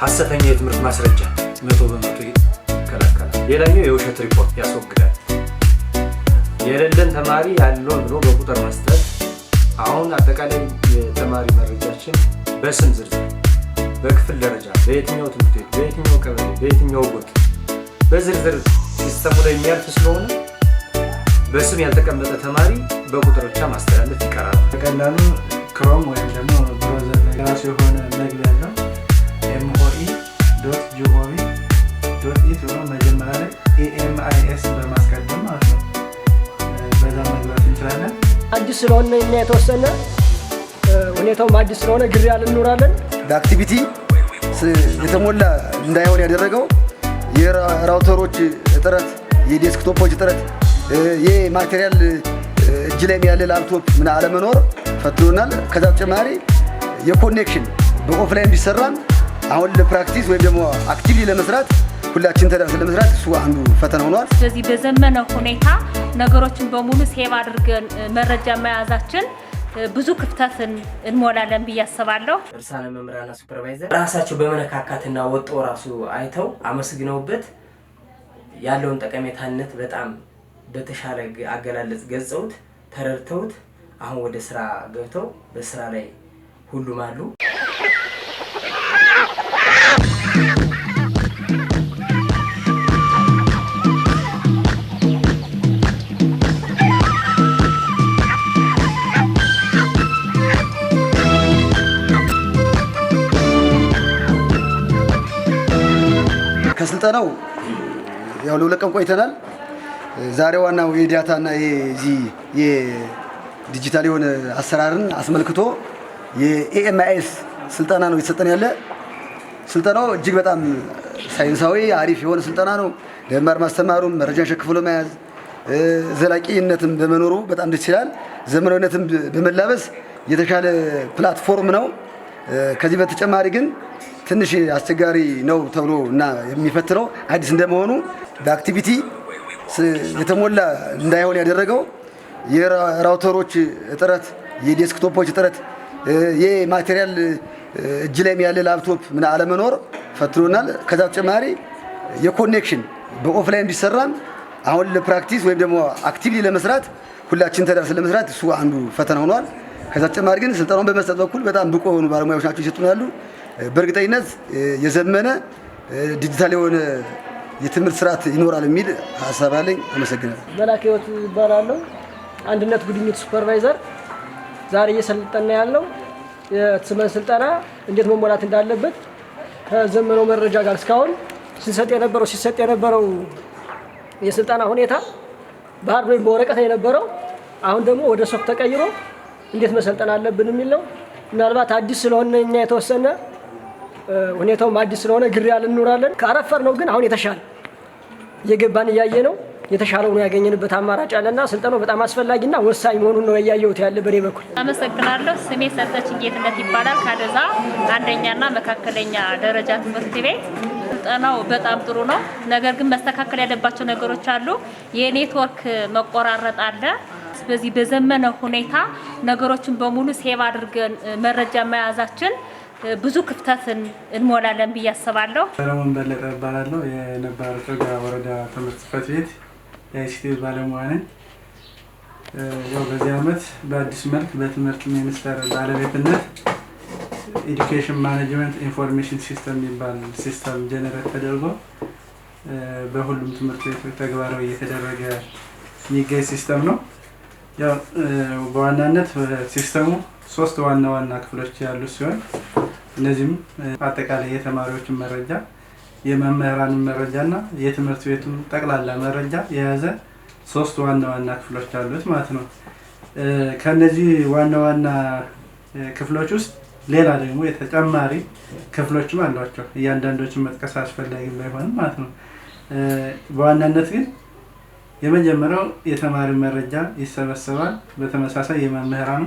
ሐሰተኛ የትምህርት ማስረጃ 100% ይከላከላል። ሌላኛው የውሸት ሪፖርት ያስወግዳል። የሌለን ተማሪ ያለው ብሎ በቁጥር መስጠት። አሁን አጠቃላይ የተማሪ መረጃችን በስም ዝርዝር፣ በክፍል ደረጃ፣ በየትኛው ትምህርት ቤት፣ በየትኛው ቀበሌ፣ በየትኛው ጎጥ በዝርዝር system ኡ ላይ የሚያልፍ ስለሆነ በስም ያልተቀመጠ ተማሪ በቁጥር ብቻ ማስተላለፍ ይቀራል። በቀላሉ Chrome ወይም ደግሞ browser ላይ የራሱ የሆነ መግቢያ ያለው moe.gov.et ብሎ መጀመሪያ ላይ EMIS በማስቀደም ማለት ነው። በዛ መግባት እንችላለን። አዲስ ስለሆነ እኛ የተወሰነ ሁኔታውም አዲስ ስለሆነ ግር ያለ እንኖራለን። በ activity የተሞላ እንዳይሆን ያደረገው የ router ኦች እጥረት፣ የ desktop ኦች እጥረት፣ የ material እጅ ላይ ያለ ላፕቶፕ ምን አለመኖር ፈትኖናል። ከዛ በተጨማሪ የ connection በ offline ቢሰራም አሁን ለ practice ወይም ደግሞ actively ለመስራት፣ ሁላችን ተደርሰን ለመስራት እሱ አንዱ ፈተና ሆኗል። በዚህ በዘመነ ሁኔታ ነገሮችን በሙሉ save አድርገን መረጃ መያዛችን ብዙ ክፍተትን እንሞላለን ብዬ አስባለሁ። ርዕሳነ መምህራንና supervisor ራሳቸው በመነካካትና ወጥተው ራሱ አይተው አመስግነውበት ያለውን ጠቀሜታነት በጣም በተሻለ አገላለጽ ገልጸውት፣ ተረድተውት አሁን ወደ ስራ ገብተው በስራ ላይ ሁሉም አሉ። ከስልጠናው ያው ለ2 ቀን ቆይተናል። ዛሬ ዋናው የ data ና የዚህ የዲጂታል የሆነ አሰራርን አስመልክቶ የ EMIS ስልጠና ነው እየተሰጠን ያለ። ስልጠናው እጅግ በጣም ሳይንሳዊ አሪፍ የሆነ ስልጠና ነው። ለመማር ማስተማሩም መረጃን ሸክፍሎ መያዝ ዘላቂነትም በመኖሩ በጣም ደስ ይላል። ዘመናዊነትም በመላበስ የተሻለ platform ነው። ከዚህ በተጨማሪ ግን ትንሽ አስቸጋሪ ነው ተብሎ እና የሚፈትነው አዲስ እንደመሆኑ በ activity የተሞላ እንዳይሆን ያደረገው የ router ኦች እጥረት፣ የ desktop ኦች እጥረት፣ የ material እጅ ላይ ያለ ላፕቶፕ ምን አለመኖር ፈትኖናል። ከዛ በተጨማሪ የ connection በ offline ቢሰራም አሁን ለ practice ወይም ደግሞ actively ለመስራት፣ ሁላችን ተደርሰን ለመስራት እሱ አንዱ ፈተና ሆኗል። ከዛ በተጨማሪ ግን ስልጠናውን በመስጠት በኩል በጣም ብቁ የሆኑ ባለሙያዎች ናቸው እየሰጡን ያሉ። በእርግጠኝነት የዘመነ ዲጂታል የሆነ የትምህርት ስርዓት ይኖራል የሚል ሀሳብ አለኝ። አመሰግናለሁ። መላክ ህይወት እባላለሁ። አንድነት ጉድኝት supervisor። ዛሬ እየሰለጠነ ያለው የትምህርት ስልጠና እንዴት መሞላት እንዳለበት ከዘመነው መረጃ ጋር እስካሁን ሲሰጥ የነበረው ሲሰጥ የነበረው የስልጠና ሁኔታ በ hard ወይም በወረቀት የነበረው አሁን ደግሞ ወደ soft ተቀይሮ እንዴት መሰልጠን አለብን የሚል ነው። ምናልባት አዲስ ስለሆነ እኛ የተወሰነ ሁኔታውም አዲስ ስለሆነ ግር ያለ እንኖራለን። ካረፈር ነው ግን አሁን የተሻለ እየገባን እያየ ነው የተሻለው ነው ያገኘንበት አማራጭ አለና ስልጠናው በጣም አስፈላጊና ወሳኝ መሆኑን ነው እያየሁት ያለ በኔ በኩል። አመሰግናለሁ። ስሜ ሰጠችኝ ጌትነት ይባላል። ካደዛ አንደኛና መካከለኛ ደረጃ ትምህርት ቤት። ስልጠናው በጣም ጥሩ ነው። ነገር ግን መስተካከል ያለባቸው ነገሮች አሉ። የኔትወርክ መቆራረጥ አለ። በዚህ በዘመነ ሁኔታ ነገሮችን በሙሉ save አድርገን መረጃ መያዛችን ብዙ ክፍተትን እንሞላለን ብዬ አስባለሁ። ሰለሞን በለጠ እባላለሁ። የነባር ጮጋ ወረዳ ትምህርት ጽሕፈት ቤት የ ICT ባለሙያ ነኝ። ያው በዚህ ዓመት በአዲስ መልክ በትምህርት ሚኒስቴር ባለቤትነት education management information system የሚባል system generate ተደርጎ በሁሉም ትምህርት ቤቶች ተግባራዊ እየተደረገ የሚገኝ system ነው። ያው በዋናነት system ኡ ሶስት ዋና ዋና ክፍሎች ያሉ ሲሆን እነዚህም አጠቃላይ የተማሪዎችን መረጃ፣ የመምህራንን መረጃ እና የትምህርት ቤቱን ጠቅላላ መረጃ የያዘ ሶስት ዋና ዋና ክፍሎች አሉት ማለት ነው። ከነዚህ ዋና ዋና ክፍሎች ውስጥ ሌላ ደግሞ የተጨማሪ ክፍሎችም አሏቸው። እያንዳንዶችን መጥቀስ አስፈላጊ ባይሆንም ማለት ነው። በዋናነት ግን የመጀመሪያው የተማሪ መረጃ ይሰበሰባል። በተመሳሳይ የመምህራኑ፣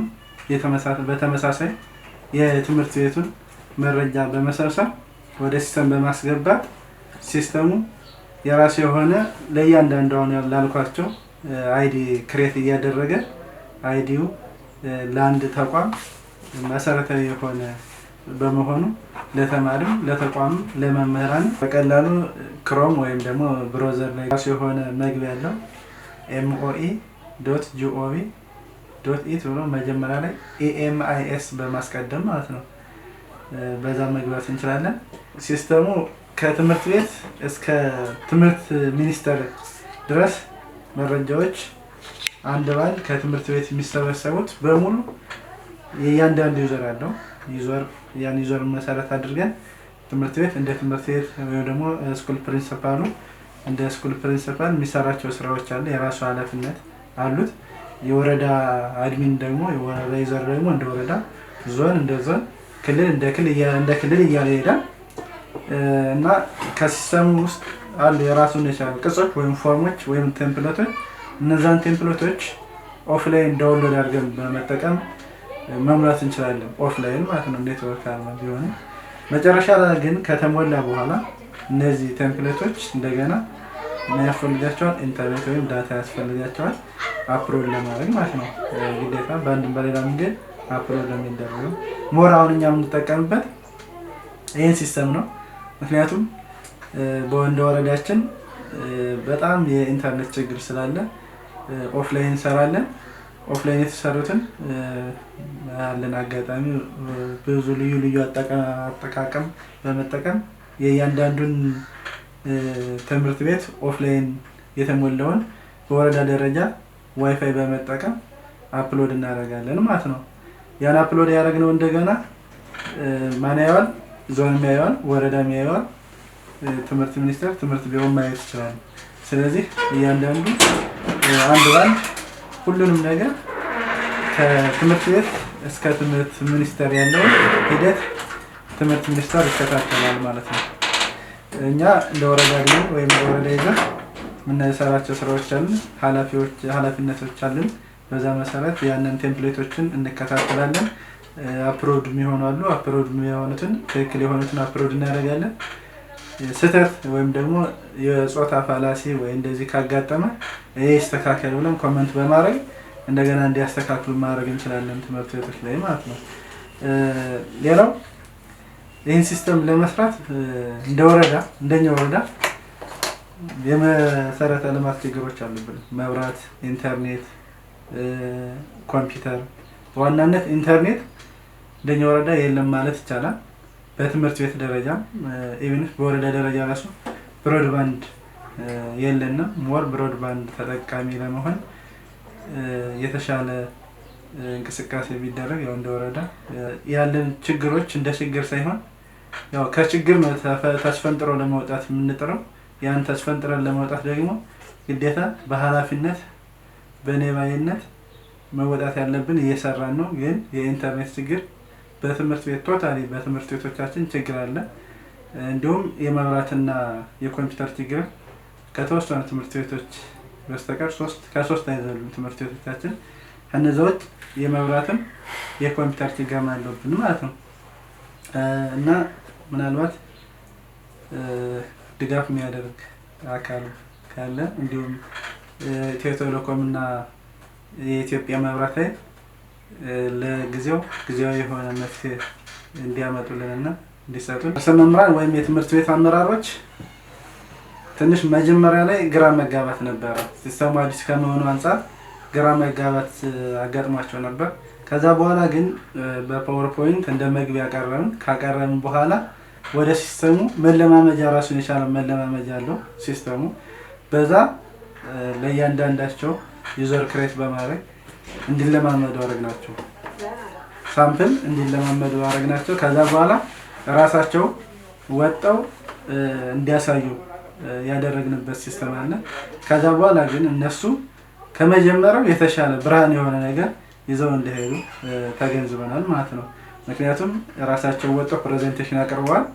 በተመሳሳይ የትምህርት ቤቱን መረጃ በመሰብሰብ ወደ system በማስገባት system ኡ የራሱ የሆነ ለእያንዳንዱ አሁን ላልኳቸው ID create እያደረገ ID ው ለአንድ ተቋም መሰረታዊ የሆነ በመሆኑ ለተማሪም ለተቋምም ለመምህራን በቀላሉ Chrome ወይም ደግሞ browser ላይ ራሱ የሆነ መግቢያ ያለው moe.gov.et ብሎ መጀመሪያ ላይ EMIS በማስቀደም ማለት ነው። በዛ መግባት እንችላለን። ሲስተሙ ከትምህርት ቤት እስከ ትምህርት ሚኒስቴር ድረስ መረጃዎች አንድ ባንድ ከትምህርት ቤት የሚሰበሰቡት በሙሉ የእያንዳንዱ user አለው። user ያን user መሰረት አድርገን ትምህርት ቤት እንደ ትምህርት ቤት ወይም ደግሞ school principal ኡ እንደ school principal የሚሰራቸው ስራዎች አሉ፣ የራሱ ኃላፊነት አሉት። የወረዳ admin ደግሞ የወረዳ user ደግሞ እንደ ወረዳ፣ ዞን እንደ ዞን፣ ክልል እንደ ክልል እያለ ይሄዳል እና ከሲስተሙ ውስጥ አሉ የራሱን የቻሉ ቅጾች ወይም ፎርሞች ወይም template ኦች። እነዛን template ኦች offline download አድርገን በመጠቀም መሙላት እንችላለን። offline ማለት ነው፣ ኔትወርክ አልባ ቢሆንም። መጨረሻ ላይ ግን ከተሞላ በኋላ እነዚህ template ኦች እንደገና ምን ያስፈልጋቸዋል? ኢንተርኔት ወይም data ያስፈልጋቸዋል upload ለማድረግ ማለት ነው። ግዴታ በአንድም በሌላ መንገድ upload ለሚደረገው more አሁን እኛ የምንጠቀምበት ይህን system ነው። ምክንያቱም በወንድ ወረዳችን በጣም የኢንተርኔት ችግር ስላለ offline እንሰራለን። offline የተሰሩትን ያለን አጋጣሚ ብዙ ልዩ ልዩ አጠቃቀም በመጠቀም የእያንዳንዱን ትምህርት ቤት offline የተሞላውን በወረዳ ደረጃ ዋይፋይ በመጠቀም upload እናደርጋለን ማለት ነው። ያን upload ያደረግነው እንደገና ማን ያየዋል? ዞን ያየዋል፣ ወረዳ ያየዋል፣ ትምህርት ሚኒስቴር ትምህርት ቢሮ ማየት ይችላል። ስለዚህ እያንዳንዱ አንድ ባንድ ሁሉንም ነገር ከትምህርት ቤት እስከ ትምህርት ሚኒስቴር ያለው ሂደት ትምህርት ሚኒስቴር ይከታተላል ማለት ነው። እኛ እንደ ወረዳ ደግሞ ወይም እንደ ወረዳ ይዘን የምንሰራቸው ስራዎች አሉ፣ ኃላፊነቶች አሉን። በዛ መሰረት ያንን template ኦችን እንከታተላለን። upload የሚሆኑ አሉ። upload የሚሆኑትን ትክክል የሆኑትን upload እናደርጋለን። ስህተት ወይም ደግሞ የጾታ fallacy ወይ እንደዚህ ካጋጠመ ይሄ ይስተካከል ብለን comment በማድረግ እንደገና እንዲያስተካክሉ ማድረግ እንችላለን ትምህርት ቤቶች ላይ ማለት ነው። ሌላው ይህን system ለመስራት እንደ ወረዳ እንደኛ ወረዳ የመሰረተ ልማት ችግሮች አሉብን። መብራት፣ ኢንተርኔት፣ ኮምፒውተር። በዋናነት ኢንተርኔት እንደኛ ወረዳ የለም ማለት ይቻላል። በትምህርት ቤት ደረጃ even በወረዳ ደረጃ ራሱ broadband የለንም። more broadband ተጠቃሚ ለመሆን የተሻለ እንቅስቃሴ ቢደረግ ያው እንደ ወረዳ ያለን ችግሮች እንደ ችግር ሳይሆን ያው ከችግር ነው ተስፈንጥሮ ለመውጣት የምንጥረው። ያን ተስፈንጥረን ለመውጣት ደግሞ ግዴታ በኃላፊነት በኔባይነት መወጣት ያለብን እየሰራን ነው። ግን የኢንተርኔት ችግር በትምህርት ቤት totally በትምህርት ቤቶቻችን ችግር አለ። እንዲሁም የመብራትና የኮምፒውተር ችግር ከተወሰኑ ትምህርት ቤቶች በስተቀር ከሶስት አይዘሉም ትምህርት ቤቶቻችን። ከነዛ ውጭ የመብራትም የኮምፒውተር ችግር አለብን ማለት ነው። እና ምናልባት ድጋፍ የሚያደርግ አካል ካለ እንዲሁም ኢትዮ ቴሌኮም እና የኢትዮጵያ መብራት ኃይል ለጊዜው ጊዜያዊ የሆነ መፍትሄ እንዲያመጡልንና እንዲሰጡን። ርዕሰ መምህራን ወይም የትምህርት ቤት አመራሮች ትንሽ መጀመሪያ ላይ ግራ መጋባት ነበረ። ሲስተሙ አዲስ ከመሆኑ አንጻር ግራ መጋባት አጋጥሟቸው ነበር። ከዛ በኋላ ግን በ PowerPoint እንደ መግቢያ አቀረብን። ካቀረብን በኋላ ወደ ሲስተሙ መለማመጃ ራሱን የቻለ መለማመጃ አለው ሲስተሙ። በዛ ለእያንዳንዳቸው user create በማድረግ እንዲለማመዱ አደረግናቸው። sample እንዲለማመዱ አደረግናቸው። ከዛ በኋላ ራሳቸው ወጣው እንዲያሳዩ ያደረግንበት system አለ። ከዛ በኋላ ግን እነሱ ከመጀመሪያው የተሻለ ብርሃን የሆነ ነገር ይዘው እንዲሄዱ ተገንዝበናል ማለት ነው። ምክንያቱም ራሳቸው ወጥተው presentation አቅርበዋል።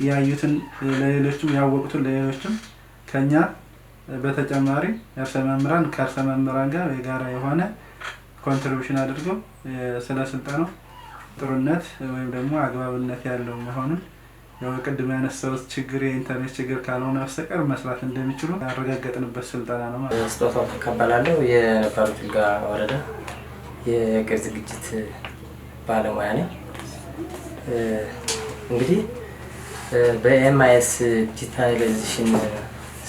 ያዩትን ለሌሎችም ያወቁትን ለሌሎችም ከኛ በተጨማሪ ርዕሰ መምህራን ከርዕሰ መምህራን ጋር የጋራ የሆነ contribution አድርገው ስለ ስልጠናው ጥሩነት ወይም ደግሞ አግባብነት ያለው መሆኑን ያው ቅድም ያነሳሁት ችግር የኢንተርኔት ችግር ካልሆነ በስተቀር መስራት እንደሚችሉ ያረጋገጥንበት ስልጠና ነው ማለት ነው። ስጦታው ተቀበላለሁ። የነባሩ ጅልጋ ወረዳ የእቅድ ዝግጅት ባለሙያ ነኝ። እንግዲህ በ MIS digitalization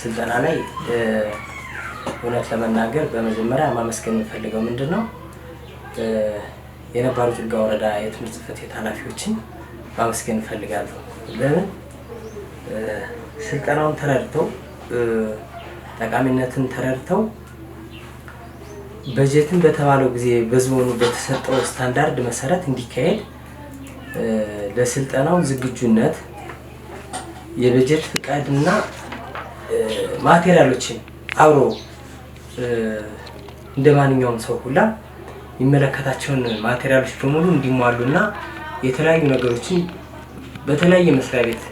ስልጠና ላይ እውነት ለመናገር በመጀመሪያ ማመስገን የምፈልገው ምንድን ነው፣ የነባሩ ጭልጋ ወረዳ የትምህርት ጽሕፈት ቤት ኃላፊዎችን ማመስገን እፈልጋለሁ። ለምን ስልጠናውን ተረድተው፣ ጠቃሚነትን ተረድተው፣ በጀትን በተባለው ጊዜ በዞኑ በተሰጠው ስታንዳርድ መሰረት እንዲካሄድ ለስልጠናው ዝግጁነት የበጀት ፍቃድና ማቴሪያሎችን አብሮ እንደ ማንኛውም ሰው ሁላ የሚመለከታቸውን ማቴሪያሎች በሙሉ እንዲሟሉና የተለያዩ ነገሮችን በተለያየ መስሪያ ቤት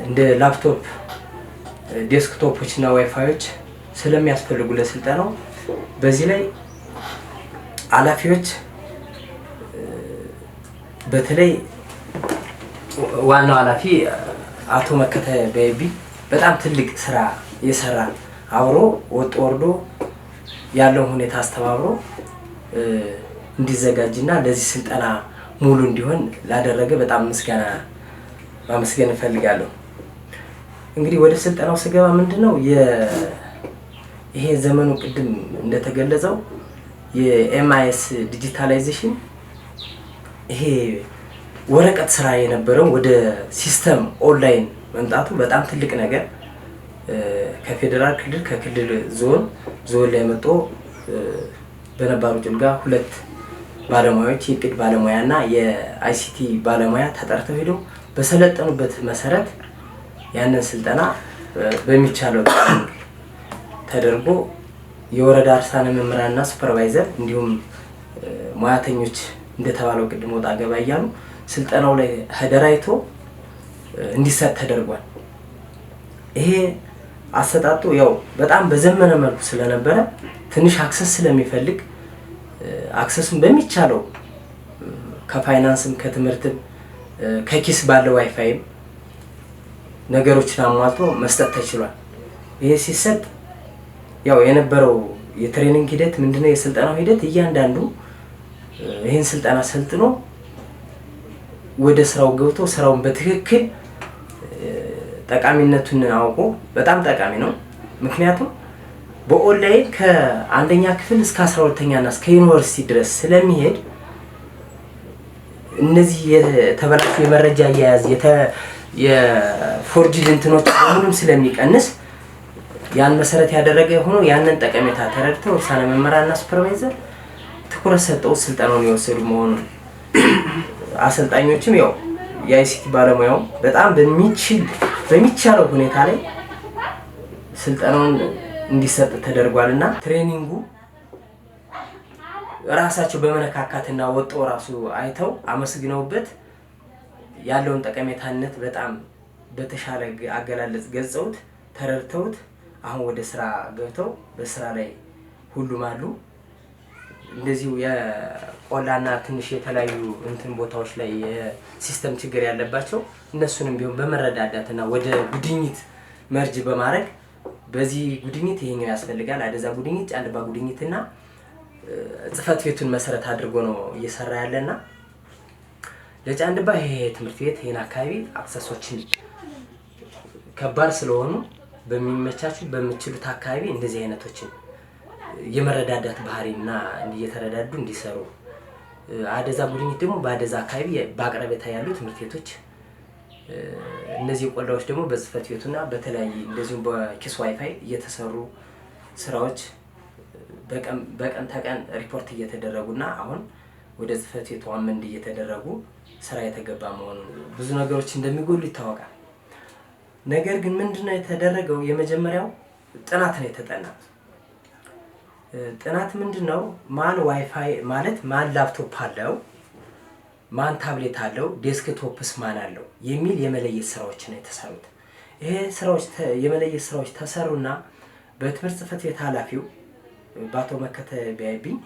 እንደ ላፕቶፕ፣ desktop ኦች እና ዋይፋዮች ስለሚያስፈልጉ ለስልጠናው በዚህ ላይ ኃላፊዎች በተለይ ዋናው ኃላፊ አቶ መከተ በቢ በጣም ትልቅ ስራ የሰራ፣ አብሮ ወጥ ወርዶ ያለውን ሁኔታ አስተባብሮ እንዲዘጋጅና ለዚህ ስልጠና ሙሉ እንዲሆን ላደረገ በጣም ምስጋና ማመስገን እፈልጋለሁ። እንግዲህ ወደ ስልጠናው ስገባ ምንድነው ይሄ ዘመኑ ቅድም እንደተገለጸው የ MIS digitalization ይሄ ወረቀት ስራ የነበረው ወደ system online መምጣቱ በጣም ትልቅ ነገር፣ ከፌዴራል ክልል፣ ከክልል ዞን፣ ዞን ላይ መጥቶ በነባሩ ጭልጋ ሁለት ባለሙያዎች የእቅድ ባለሙያና የ ICT ባለሙያ ተጠርተው ሄደው በሰለጠኑበት መሰረት ያንን ስልጠና በሚቻለው ተደርጎ የወረዳ ርዕሳነ መምህራንና supervisor እንዲሁም ሙያተኞች እንደተባለው ቅድም ወጣ ገባ እያሉ ስልጠናው ላይ ተደራጅቶ እንዲሰጥ ተደርጓል። ይሄ አሰጣጡ ያው በጣም በዘመነ መልኩ ስለነበረ ትንሽ access ስለሚፈልግ access ኡን በሚቻለው ከፋይናንስም ከትምህርትም ከኪስ ባለው ዋይፋይም ነገሮችን አሟልቶ መስጠት ተችሏል። ይሄ ሲሰጥ ያው የነበረው የ training ሂደት ምንድነው? የስልጠናው ሂደት እያንዳንዱ ይህን ስልጠና ሰልጥኖ ወደ ስራው ገብቶ ስራውን በትክክል ጠቃሚነቱን አውቆ በጣም ጠቃሚ ነው። ምክንያቱም በኦንላይን ከአንደኛ ክፍል እስከ 12ኛ እና እስከ ዩኒቨርሲቲ ድረስ ስለሚሄድ እነዚህ የተበላሹ የመረጃ አያያዝ የ forged እንትኖች በሙሉም ስለሚቀንስ ያን መሰረት ያደረገ ሆኖ ያንን ጠቀሜታ ተረድተው ርዕሳነ መምህራንና supervisor ትኩረት ሰጠው ስልጠናውን የወሰዱ መሆኑን፣ አሰልጣኞችም ያው የ ICT ባለሙያው በጣም በሚቻለው ሁኔታ ላይ ስልጠናውን እንዲሰጥ ተደርጓልና training ኡ ራሳቸው በመነካካትና ወጥተው ራሱ አይተው አመስግነውበት ያለውን ጠቀሜታነት በጣም በተሻለ አገላለጽ ገልጸውት ተረድተውት አሁን ወደ ስራ ገብተው በስራ ላይ ሁሉም አሉ። እንደዚሁ የቆላና ትንሽ የተለያዩ እንትን ቦታዎች ላይ የ system ችግር ያለባቸው እነሱንም ቢሆን በመረዳዳትና ወደ ጉድኝት merge በማድረግ በዚህ ጉድኝት ይሄኛው ያስፈልጋል፣ አደዛ ጉድኝት፣ ጫንድባ ጉድኝትና ጽህፈት ቤቱን መሰረት አድርጎ ነው እየሰራ ያለና ለጫንድባ ይሄ ትምህርት ቤት ይሄን አካባቢ access ኦችን ከባድ ስለሆኑ በሚመቻቹ በሚችሉት አካባቢ እንደዚህ አይነቶችን የመረዳዳት ባህሪና እየተረዳዱ እንዲሰሩ፣ አደዛ ጉድኝት ደግሞ በአደዛ አካባቢ በአቅራቢያ ያሉ ትምህርት ቤቶች፣ እነዚህ ቆላዎች ደግሞ በጽህፈት ቤቱና በተለያየ እንደዚሁም በኪስ ዋይፋይ እየተሰሩ ስራዎች በቀን ተቀን ሪፖርት እየተደረጉና አሁን ወደ ጽህፈት ቤቱ amend እየተደረጉ ስራ የተገባ መሆኑን ብዙ ነገሮች እንደሚጎሉ ይታወቃል። ነገር ግን ምንድነው የተደረገው? የመጀመሪያው ጥናት ነው የተጠና። ጥናት ምንድነው? ማን ዋይፋይ ማለት ማን ላፕቶፕ አለው፣ ማን ታብሌት አለው፣ desktops ማን አለው የሚል የመለየት ስራዎች ነው የተሰሩት። ይሄ ስራዎች የመለየት ስራዎች ተሰሩና በትምህርት ጽህፈት ቤት ኃላፊው በአቶ መከተ ቢያይብኝ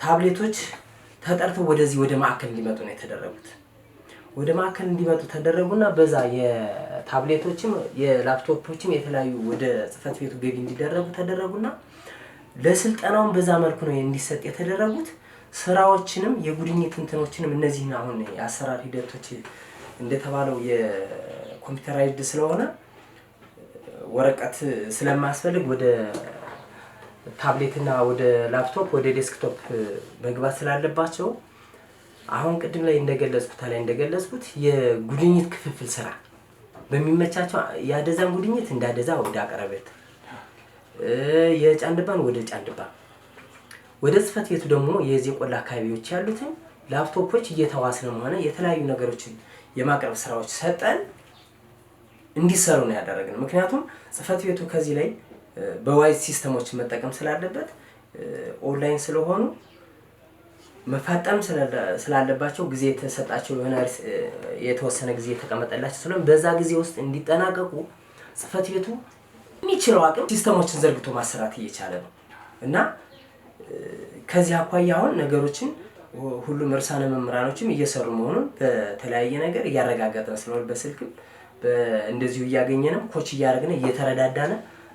ታብሌቶች ተጠርተው ወደዚህ ወደ ማዕከል እንዲመጡ ነው የተደረጉት። ወደ ማዕከል እንዲመጡ ተደረጉና በዛ የታብሌቶችም የላፕቶፖችም የተለያዩ ወደ ጽህፈት ቤቱ ገቢ እንዲደረጉ ተደረጉና ለስልጠናውም በዛ መልኩ ነው እንዲሰጥ የተደረጉት። ስራዎችንም የጉድኝት እንትኖችንም እነዚህን አሁን የአሰራር ሂደቶች እንደተባለው የ computerized ስለሆነ ወረቀት ስለማያስፈልግ ወደ ታብሌትና ወደ ላፕቶፕ ወደ desktop መግባት ስላለባቸው አሁን ቅድም ላይ እንደገለጽኩት የጉድኝት ክፍፍል ስራ በሚመቻቸው ያደዛን ጉድኝት እንዳደዛ ወደ አቀረበት የጫንድባን ወደ ጫንድባ ወደ ጽፈት ቤቱ ደግሞ የዚህ ቆላ አካባቢዎች ያሉትን ላፕቶፖች እየተዋስነም ሆነ የተለያዩ ነገሮችን የማቅረብ ስራዎች ሰጠን እንዲሰሩ ነው ያደረግነው። ምክንያቱም ጽፈት ቤቱ ከዚህ ላይ በ wise system ኦች መጠቀም ስላለበት ኦንላይን ስለሆኑ መፋጠም ስላለባቸው ጊዜ የተሰጣቸው የሆነ የተወሰነ ጊዜ የተቀመጠላቸው ስለሆነ በዛ ጊዜ ውስጥ እንዲጠናቀቁ ጽፈት ቤቱ የሚችለው አቅም system ኦችን ዘርግቶ ማሰራት እየቻለ ነው እና ከዚህ አኳያ አሁን ነገሮችን ሁሉም እርሳነ መምህራኖችም እየሰሩ መሆኑን በተለያየ ነገር እያረጋገጥን ስለሆነ በስልክም እንደዚሁ እያገኘንም coach እያደረግን እየተረዳዳን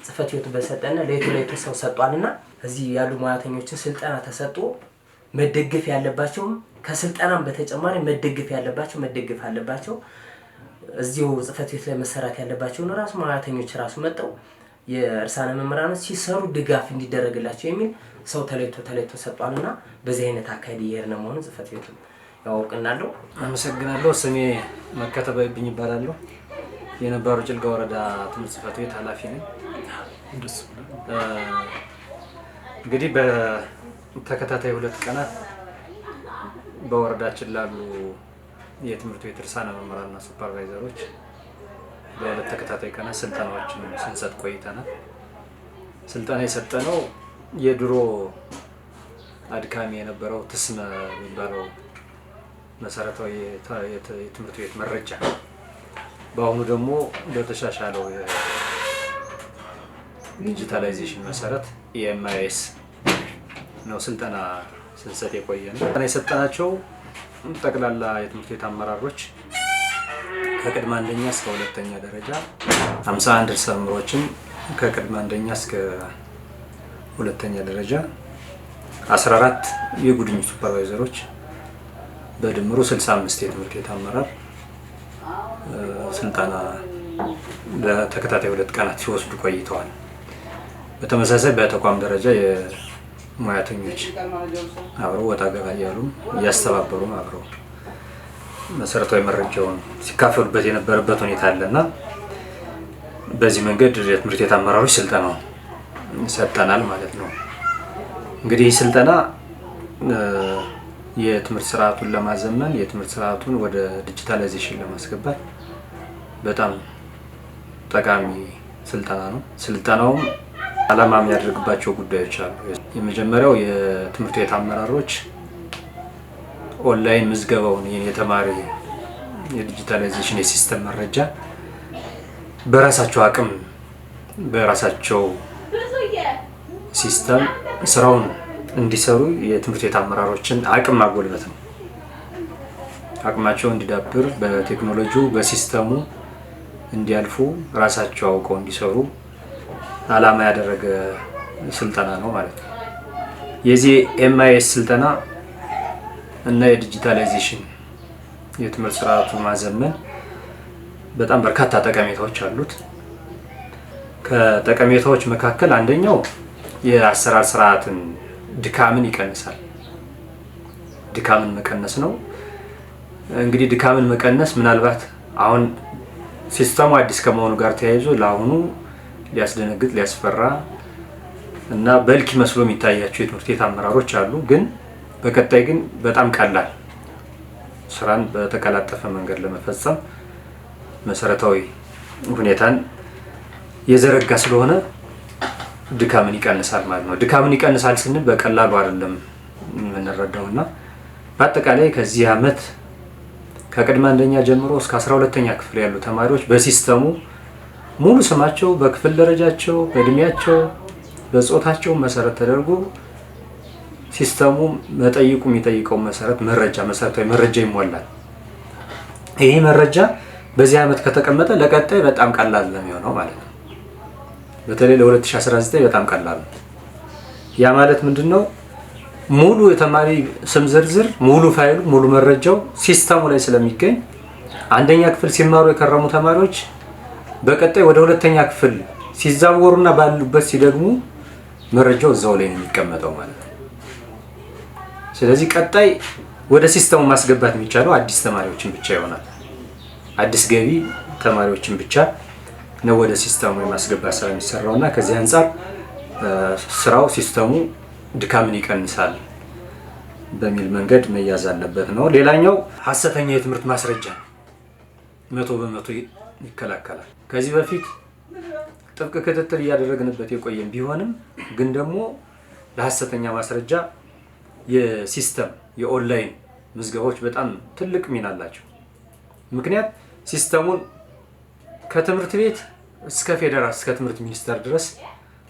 ጽፈት ቤቱ በሰጠነ ለይቶ ሰው ሰጥቷልና እዚህ ያሉ ሙያተኞችን ስልጠና ተሰጥቶ መደገፍ ያለባቸው ከስልጠናም በተጨማሪ መደገፍ ያለባቸው መደገፍ አለባቸው። እዚሁ ጽፈት ቤት ላይ መሰራት ያለባቸው ራሱ ሙያተኞች ራሱ መጣው የእርሳነ መምህራኖች ሲሰሩ ድጋፍ እንዲደረግላቸው የሚል ሰው ተለይቶ ሰጥቷልና በዚህ አይነት አካሄድ እየሄድን መሆኑን ጽፈት ቤቱ ያውቅናለሁ። አመሰግናለሁ። ስሜ መከተበብኝ ይባላል። የነባሩ ጭልጋ ወረዳ ትምህርት ጽፈት ቤት ኃላፊ ነኝ። እንግዲህ በተከታታይ ሁለት ቀናት በወረዳችን ላሉ የትምህርት ቤት ርዕሳነ መምህራንና ሱፐርቫይዘሮች በሁለት ተከታታይ ቀናት ስልጠናዎችን ስንሰጥ ቆይተናል። ስልጠና የሰጠነው የድሮ አድካሚ የነበረው ትስመ የሚባለው መሰረታዊ የትምህርት ቤት መረጃ በአሁኑ ደግሞ በተሻሻለው digitalization መሰረት EMIS ነው ስልጠና ስንሰጥ የቆየነው። ስልጠና የሰጠናቸው ጠቅላላ የትምህርት ቤት አመራሮች ከቅድመ አንደኛ እስከ ሁለተኛ ደረጃ 51 ርዕሰ መምህሮችን ከቅድመ አንደኛ እስከ ሁለተኛ ደረጃ 14 የጉድኝት ሱፐርቫይዘሮች በድምሩ 65 የትምህርት ቤት አመራር ስልጠና ለተከታታይ ሁለት ቀናት ሲወስዱ ቆይተዋል። በተመሳሳይ በተቋም ደረጃ የሙያተኞች አብረው ወጣ ገባ እያሉ እያስተባበሩ አብረው መሰረታዊ መረጃውን ሲካፈሉበት የነበረበት ሁኔታ አለና በዚህ መንገድ የትምህርት ቤት አመራሮች ስልጠናው ሰጠናል ማለት ነው። እንግዲህ ስልጠና የትምህርት ስርዓቱን ለማዘመን የትምህርት ስርዓቱን ወደ digitalization ለማስገባት በጣም ጠቃሚ ስልጠና ነው። ስልጠናውም ዓላማ የሚያደርግባቸው ጉዳዮች አሉ። የመጀመሪያው የትምህርት ቤት አመራሮች ኦንላይን ምዝገባውን የተማሪ የ digitalization የ system መረጃ በራሳቸው አቅም በራሳቸው system ስራውን እንዲሰሩ የትምህርት ቤት አመራሮችን አቅም ማጎልበት ነው። አቅማቸው እንዲዳብር በቴክኖሎጂው በ system ኡ እንዲያልፉ ራሳቸው አውቀው እንዲሰሩ ዓላማ ያደረገ ስልጠና ነው ማለት ነው። የዚህ MIS ስልጠና እና የ digitalization የትምህርት ስርዓቱ ማዘመን በጣም በርካታ ጠቀሜታዎች አሉት። ከጠቀሜታዎች መካከል አንደኛው የአሰራር ስርዓትን ድካምን ይቀንሳል። ድካምን መቀነስ ነው። እንግዲህ ድካምን መቀነስ ምናልባት አሁን system ኡ አዲስ ከመሆኑ ጋር ተያይዞ ለአሁኑ ሊያስደነግጥ ሊያስፈራ እና በልክ መስሎ የሚታያቸው የትምህርት ቤት አመራሮች አሉ። ግን በቀጣይ ግን በጣም ቀላል ስራን በተቀላጠፈ መንገድ ለመፈጸም መሰረታዊ ሁኔታን የዘረጋ ስለሆነ ድካምን ይቀንሳል ማለት ነው። ድካምን ይቀንሳል ስንል በቀላሉ አይደለም የምንረዳውና በአጠቃላይ ከዚህ አመት ከቅድመ አንደኛ ጀምሮ እስከ 12ኛ ክፍል ያሉ ተማሪዎች በ system ኡ ሙሉ ስማቸው በክፍል ደረጃቸው በእድሜያቸው በጾታቸው መሰረት ተደርጎ system ኡ መጠይቁ የሚጠይቀው መሰረት መረጃ መሰረታዊ መረጃ ይሞላል። ይሄ መረጃ በዚህ አመት ከተቀመጠ ለቀጣይ በጣም ቀላል ነው የሚሆነው ማለት ነው። በተለይ ለ2019 በጣም ቀላል ነው። ያ ማለት ምንድነው? ሙሉ የተማሪ ስም ዝርዝር፣ ሙሉ ፋይሉ፣ ሙሉ መረጃው system ኡ ላይ ስለሚገኝ አንደኛ ክፍል ሲማሩ የከረሙ ተማሪዎች በቀጣይ ወደ ሁለተኛ ክፍል ሲዛወሩና ባሉበት ሲደግሙ መረጃው እዛው ላይ ነው የሚቀመጠው ማለት ነው። ስለዚህ ቀጣይ ወደ system ኡ ማስገባት የሚቻለው አዲስ ተማሪዎችን ብቻ ይሆናል። አዲስ ገቢ ተማሪዎችን ብቻ ነው ወደ system ኡ የማስገባት ስራ የሚሰራው እና ከዚህ አንጻር ስራው system ኡ ድካምን ይቀንሳል በሚል መንገድ መያዝ አለበት ነው። ሌላኛው ሀሰተኛ የትምህርት ማስረጃ 100% ይከላከላል። ከዚህ በፊት ጥብቅ ክትትል እያደረግንበት የቆየን ቢሆንም ግን ደግሞ ለሀሰተኛ ማስረጃ የ system የ online ምዝገባዎች በጣም ትልቅ ሚና አላቸው። ምክንያት system ኡን ከትምህርት ቤት እስከ ፌደራል እስከ ትምህርት ሚኒስቴር ድረስ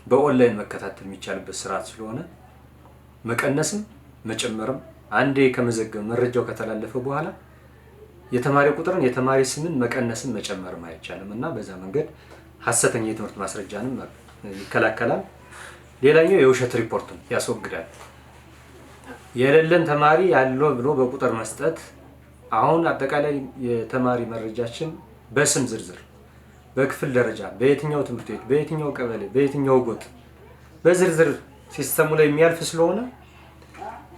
በኦንላይን መከታተል የሚቻልበት ስርዓት ስለሆነ መቀነስም መጨመርም አንዴ ከመዘገብ መረጃው ከተላለፈ በኋላ የተማሪ ቁጥርን የተማሪ ስምን መቀነስም መጨመርም አይቻልም እና በዛ መንገድ ሀሰተኛ የትምህርት ማስረጃንም ይከላከላል። ሌላኛው የውሸት ሪፖርትን ያስወግዳል። የሌለን ተማሪ ያለው ብሎ በቁጥር መስጠት፣ አሁን አጠቃላይ የተማሪ መረጃችን በስም ዝርዝር በክፍል ደረጃ በየትኛው ትምህርት ቤት በየትኛው ቀበሌ በየትኛው ጎጥ በዝርዝር system ኡ ላይ የሚያልፍ ስለሆነ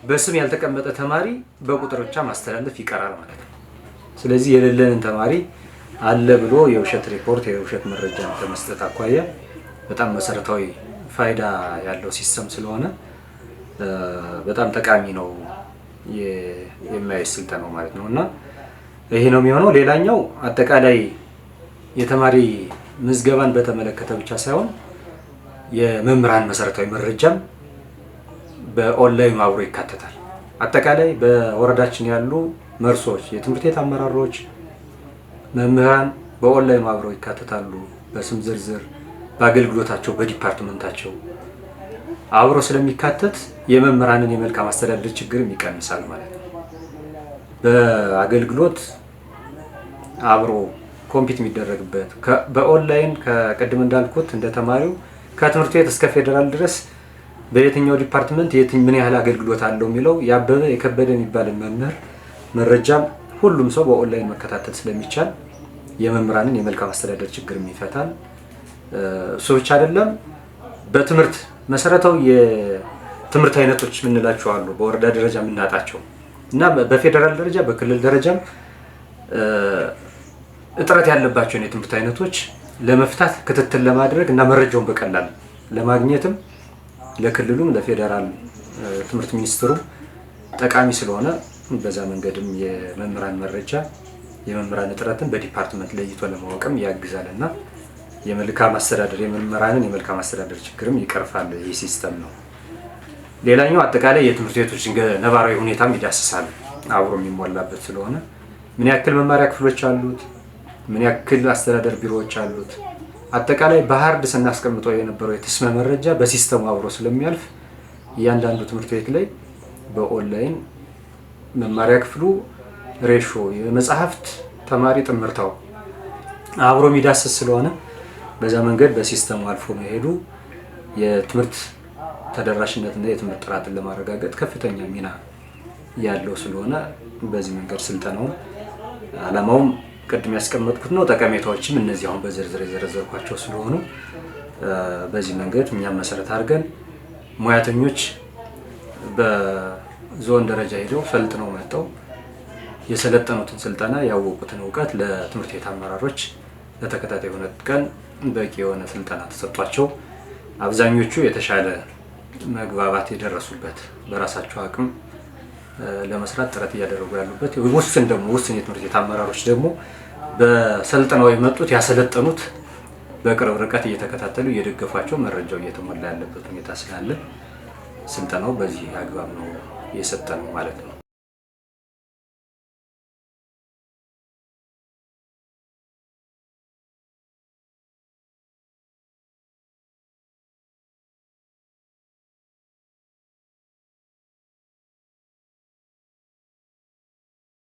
በስም ያልተቀመጠ ተማሪ በቁጥር ብቻ ማስተላለፍ ይቀራል ማለት ነው። ስለዚህ የሌለንን ተማሪ አለ ብሎ የውሸት ሪፖርት የውሸት መረጃ ከመስጠት አኳያ በጣም መሰረታዊ ፋይዳ ያለው system ስለሆነ በጣም ጠቃሚ ነው የ EMIS ስልጠናው ማለት ነው። እና ይሄ ነው የሚሆነው። ሌላኛው አጠቃላይ የተማሪ ምዝገባን በተመለከተ ብቻ ሳይሆን የመምህራን መሰረታዊ መረጃም በኦንላይን አብሮ ይካተታል። አጠቃላይ በወረዳችን ያሉ መርሶች፣ የትምህርት ቤት አመራሮች፣ መምህራን በኦንላይን አብረው ይካተታሉ። በስም ዝርዝር፣ በአገልግሎታቸው፣ በ department ኣቸው አብሮ ስለሚካተት የመምህራንን የመልካም አስተዳደር ችግርም ይቀንሳል ማለት ነው። በአገልግሎት አብሮ compete የሚደረግበት በኦንላይን ከቅድም እንዳልኩት እንደ ተማሪው ከትምህርት ቤት እስከ ፌዴራል ድረስ በየትኛው department ምን ያህል አገልግሎት አለው የሚለው ያበበ የከበደ የሚባልን መምህር መረጃም ሁሉም ሰው በኦንላይን መከታተል ስለሚቻል የመምህራንን የመልካም አስተዳደር ችግርም ይፈታል። እሱ ብቻ አይደለም፣ በትምህርት መሰረታዊ የትምህርት አይነቶች የምንላቸው አሉ በወረዳ ደረጃ የምናጣቸው እና በፌዴራል ደረጃ በክልል ደረጃም እጥረት ያለባቸውን የትምህርት አይነቶች ለመፍታት ክትትል ለማድረግ እና መረጃውን በቀላል ለማግኘትም ለክልሉም ለፌዴራል ትምህርት ሚኒስትሩ ጠቃሚ ስለሆነ በዛ መንገድም የመምህራን መረጃ የመምህራን እጥረትን በ department ለይቶ ለማወቅም ያግዛልና የመልካም አስተዳደር የመምህራንን የመልካም አስተዳደር ችግርም ይቀርፋል ይህ system ነው። ሌላኛው አጠቃላይ የትምህርት ቤቶችን ነባራዊ ሁኔታም ይዳስሳል አብሮ የሚሞላበት ስለሆነ ምን ያክል መማሪያ ክፍሎች አሉት፣ ምን ያክል አስተዳደር ቢሮዎች አሉት፣ አጠቃላይ በ hard ስናስቀምጠው የነበረው የትስመ መረጃ በ system ኡ አብሮ ስለሚያልፍ እያንዳንዱ ትምህርት ቤት ላይ በኦንላይን መማሪያ ክፍሉ ratio የመጽሐፍት ተማሪ ጥምርታው አብሮ የሚዳስስ ስለሆነ በዛ መንገድ በ system ኡ አልፎ መሄዱ የትምህርት ተደራሽነትና የትምህርት ጥራትን ለማረጋገጥ ከፍተኛ ሚና ያለው ስለሆነ በዚህ መንገድ ስልጠናው ዓላማውም ቅድም ያስቀመጥኩት ነው። ጠቀሜታዎችም እነዚህ አሁን በዝርዝር የዘረዘርኳቸው ስለሆኑ በዚህ መንገድ እኛም መሰረት አድርገን ሙያተኞች በዞን ደረጃ ሄደው ሰልጥነው መጥተው የሰለጠኑትን ስልጠና ያወቁትን እውቀት ለትምህርት ቤት አመራሮች ለተከታታይ 2 ቀን በቂ የሆነ ስልጠና ተሰጥቷቸው አብዛኞቹ የተሻለ መግባባት የደረሱበት በራሳቸው አቅም ለመስራት ጥረት እያደረጉ ያሉበት፣ ውስን ደግሞ ውስን የትምህርት ቤት አመራሮች ደግሞ በሰልጥነው የመጡት ያሰለጠኑት በቅርብ ርቀት እየተከታተሉ እየደገፏቸው መረጃው እየተሞላ ያለበት ሁኔታ ስላለ ስልጠናው በዚህ አግባብ ነው የሰጠነው ማለት ነው።